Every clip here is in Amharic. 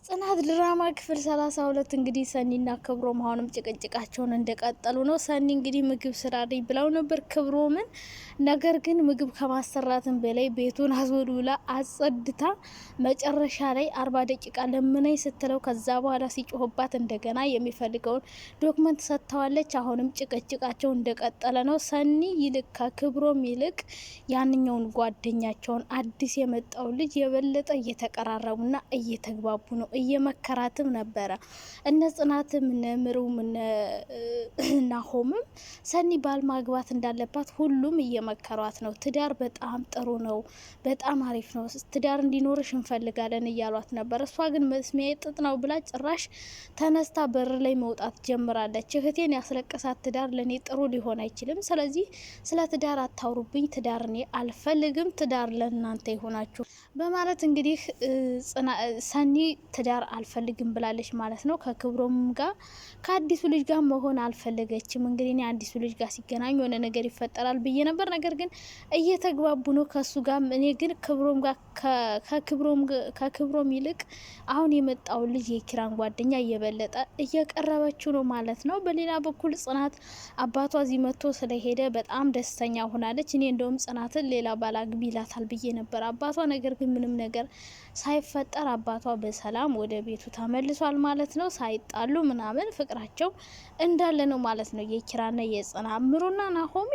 ጽናት ድራማ ክፍል 32። እንግዲህ ሰኒና ክብሮም አሁንም ጭቅጭቃቸውን እንደቀጠሉ ነው። ሰኒ እንግዲህ ምግብ ስራልኝ ብለው ነበር ክብሮምን። ነገር ግን ምግብ ከማሰራትም በላይ ቤቱን አስወልውላ አጸድታ መጨረሻ ላይ 40 ደቂቃ ለምነኝ ስትለው ከዛ በኋላ ሲጮህባት እንደገና የሚፈልገውን document ሰጥተዋለች። አሁንም ጭቅጭቃቸው እንደቀጠለ ነው። ሰኒ ይልቅ ከክብሮም ይልቅ ያንኛውን ጓደኛቸውን አዲስ የመጣው ልጅ የበለጠ እየተቀራረቡና እየተግባቡ ነው። እየመከራትም ነበረ። እነ ጽናትም እነ ምሩም እነ ናሆምም ሰኒ ባል ማግባት እንዳለባት ሁሉም እየመከሯት ነው። ትዳር በጣም ጥሩ ነው፣ በጣም አሪፍ ነው፣ ትዳር እንዲኖርሽ እንፈልጋለን እያሏት ነበር። እሷ ግን መስሚያ ጥጥ ነው ብላ ጭራሽ ተነስታ በር ላይ መውጣት ጀምራለች። እህቴን ያስለቀሳት ትዳር ለእኔ ጥሩ ሊሆን አይችልም። ስለዚህ ስለ ትዳር አታውሩብኝ፣ ትዳር እኔ አልፈልግም፣ ትዳር ለእናንተ ይሆናችሁ በማለት እንግዲህ ሰኒ ትዳር አልፈልግም ብላለች ማለት ነው። ከክብሮም ጋር ከአዲሱ ልጅ ጋር መሆን አልፈለገችም። እንግዲህ እኔ አዲሱ ልጅ ጋር ሲገናኙ የሆነ ነገር ይፈጠራል ብዬ ነበር። ነገር ግን እየተግባቡ ነው ከሱ ጋር። እኔ ግን ክብሮም ጋር ከክብሮም ይልቅ አሁን የመጣው ልጅ የኪራን ጓደኛ እየበለጠ እየቀረበችው ነው ማለት ነው። በሌላ በኩል ጽናት አባቷ እዚህ መጥቶ ስለሄደ በጣም ደስተኛ ሆናለች። እኔ እንደውም ጽናትን ሌላ ባላግቢ ይላታል ብዬ ነበር አባቷ። ነገር ግን ምንም ነገር ሳይፈጠር አባቷ በሰላም ወደ ቤቱ ተመልሷል ማለት ነው። ሳይጣሉ ምናምን ፍቅራቸው እንዳለ ነው ማለት ነው። የኪራና የጽና ምሩና ናሆሜ፣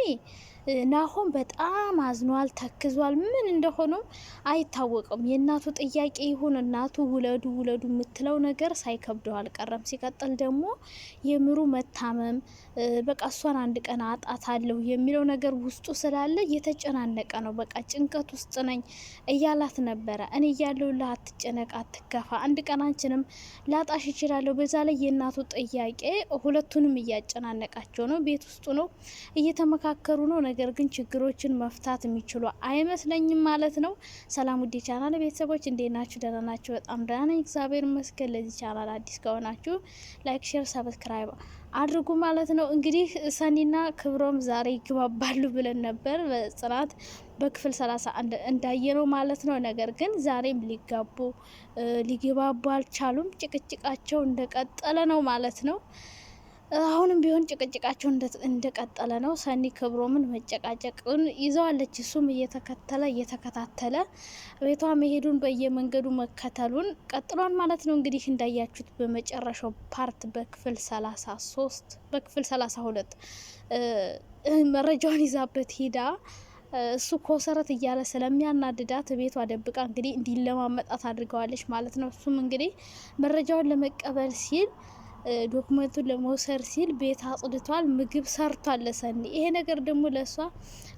ናሆም በጣም አዝኗል፣ ተክዟል። ምን እንደሆነም አይታወቅም። የእናቱ ጥያቄ ይሁን እናቱ ውለዱ ውለዱ የምትለው ነገር ሳይከብደው አልቀረም። ሲቀጥል ደግሞ የምሩ መታመም፣ በቃ እሷን አንድ ቀን አጣታለሁ የሚለው ነገር ውስጡ ስላለ እየተጨናነቀ ነው። በቃ ጭንቀት ውስጥ ነኝ እያላት ነበረ። እኔ እያለሁልህ አትጨነቅ፣ አትከፋ፣ አንድ ቀን አንቺንም ላጣሽ እችላለሁ። በዛ ላይ የእናቱ ጥያቄ ሁለቱንም እያጨናነቃቸው ነው። ቤት ውስጡ ነው እየተመካከሩ ነው። ነገር ግን ችግሮችን መፍታት የሚችሉ አይመስለኝም ማለት ነው። ሰላም ውዴ ቻናል ቤተሰቦች፣ እንዴት ናችሁ? ደህና ናችሁ? በጣም ደህና ነኝ፣ እግዚአብሔር ይመስገን። ለዚህ ቻናል አዲስ ከሆናችሁ like፣ share፣ subscribe አድርጉ ማለት ነው። እንግዲህ ሰኒና ክብሮም ዛሬ ይግባባሉ ብለን ነበር በጽናት በክፍል 31 እንዳየነው ማለት ነው። ነገር ግን ዛሬም ሊጋቡ ሊግባቡ አልቻሉም። ጭቅጭቃቸው እንደቀጠለ ነው ማለት ነው። አሁንም ቢሆን ጭቅጭቃቸው እንደቀጠለ ነው። ሰኒ ክብሮምን መጨቃጨቅን ይዘዋለች። እሱም እየተከተለ እየተከታተለ ቤቷ መሄዱን በየመንገዱ መከተሉን ቀጥሏል ማለት ነው። እንግዲህ እንዳያችሁት በመጨረሻው part በክፍል 33፣ በክፍል 32 መረጃውን ይዛበት ሄዳ እሱ ኮሰረት እያለ ስለሚያናድዳት ቤቷ ደብቃ እንግዲህ እንዲለማመጣት አድርገዋለች ማለት ነው። እሱም እንግዲህ መረጃውን ለመቀበል ሲል፣ document ኡን ለመውሰድ ሲል ቤት አጽድቷል፣ ምግብ ሰርቷል ለሰኒ። ይሄ ነገር ደግሞ ለእሷ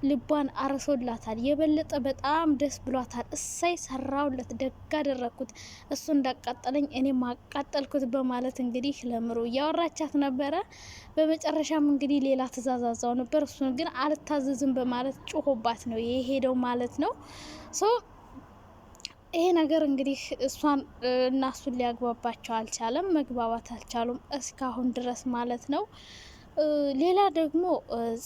ልቧን አርሶላታል። የበለጠ በጣም ደስ ብሏታል። እሳይ ሰራውለት፣ ደግ አደረግኩት፣ እሱ እንዳቃጠለኝ እኔ ማቃጠልኩት በማለት እንግዲህ ለምሩ እያወራቻት ነበረ። በመጨረሻም እንግዲህ ሌላ ትእዛዝ አዛው ነበር። እሱን ግን አልታዘዝም በማለት ጮሆባት ነው የሄደው ማለት ነው። So ይሄ ነገር እንግዲህ እሷን እና እሱን ሊያግባባቸው አልቻለም። መግባባት አልቻሉም እስካሁን ድረስ ማለት ነው። ሌላ ደግሞ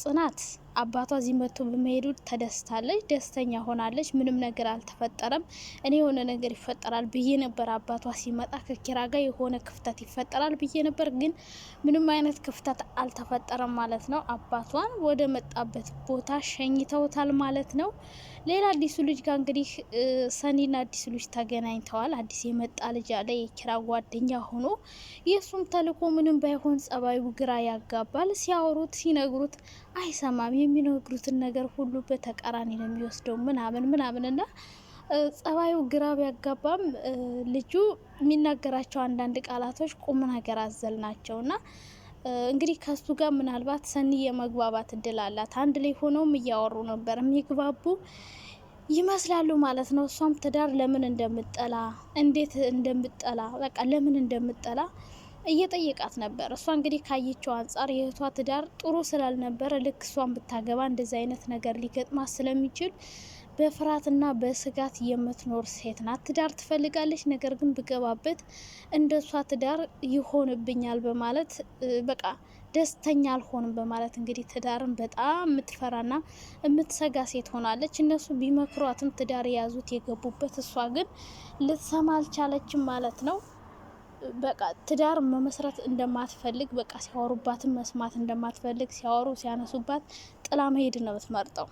ጽናት አባቷ እዚህ መጥቶ በመሄዱ ተደስታለች፣ ደስተኛ ሆናለች። ምንም ነገር አልተፈጠረም። እኔ የሆነ ነገር ይፈጠራል ብዬ ነበር። አባቷ ሲመጣ ከኪራ ጋር የሆነ ክፍተት ይፈጠራል ብዬ ነበር፣ ግን ምንም አይነት ክፍተት አልተፈጠረም ማለት ነው። አባቷን ወደ መጣበት ቦታ ሸኝተውታል ማለት ነው። ሌላ አዲሱ ልጅ ጋር እንግዲህ ሰኒና አዲሱ ልጅ ተገናኝተዋል። አዲስ የመጣ ልጅ አለ የኪራ ጓደኛ ሆኖ፣ የእሱም ተልእኮ ምንም ባይሆን ጸባዩ ግራ ያጋባል። ሲያወሩት ሲነግሩት አይሰማም። የሚነግሩትን ነገር ሁሉ በተቃራኒ ነው የሚወስደው ምናምን ምናምን እና ጸባዩ ግራ ቢያጋባም ልጁ የሚናገራቸው አንዳንድ ቃላቶች ቁም ነገር አዘል ናቸው። እና እንግዲህ ከሱ ጋር ምናልባት ሰኒ የመግባባት እድል አላት። አንድ ላይ ሆነውም እያወሩ ነበር፣ የሚግባቡ ይመስላሉ ማለት ነው። እሷም ትዳር ለምን እንደምጠላ፣ እንዴት እንደምጠላ፣ በቃ ለምን እንደምጠላ እየጠየቃት ነበር። እሷ እንግዲህ ካየችው አንጻር የእህቷ ትዳር ጥሩ ስላልነበረ ልክ እሷን ብታገባ እንደዚ አይነት ነገር ሊገጥማት ስለሚችል በፍርሃትና በስጋት የምትኖር ሴት ናት። ትዳር ትፈልጋለች፣ ነገር ግን ብገባበት እንደ እሷ ትዳር ይሆንብኛል በማለት፣ በቃ ደስተኛ አልሆንም በማለት እንግዲህ ትዳርን በጣም የምትፈራና የምትሰጋ ሴት ሆናለች። እነሱ ቢመክሯትም ትዳር የያዙት የገቡበት፣ እሷ ግን ልትሰማ አልቻለችም ማለት ነው። በቃ ትዳር መመስረት እንደማትፈልግ፣ በቃ ሲያወሩባትን መስማት እንደማትፈልግ፣ ሲያወሩ ሲያነሱባት ጥላ መሄድ ነው የምትመርጠው።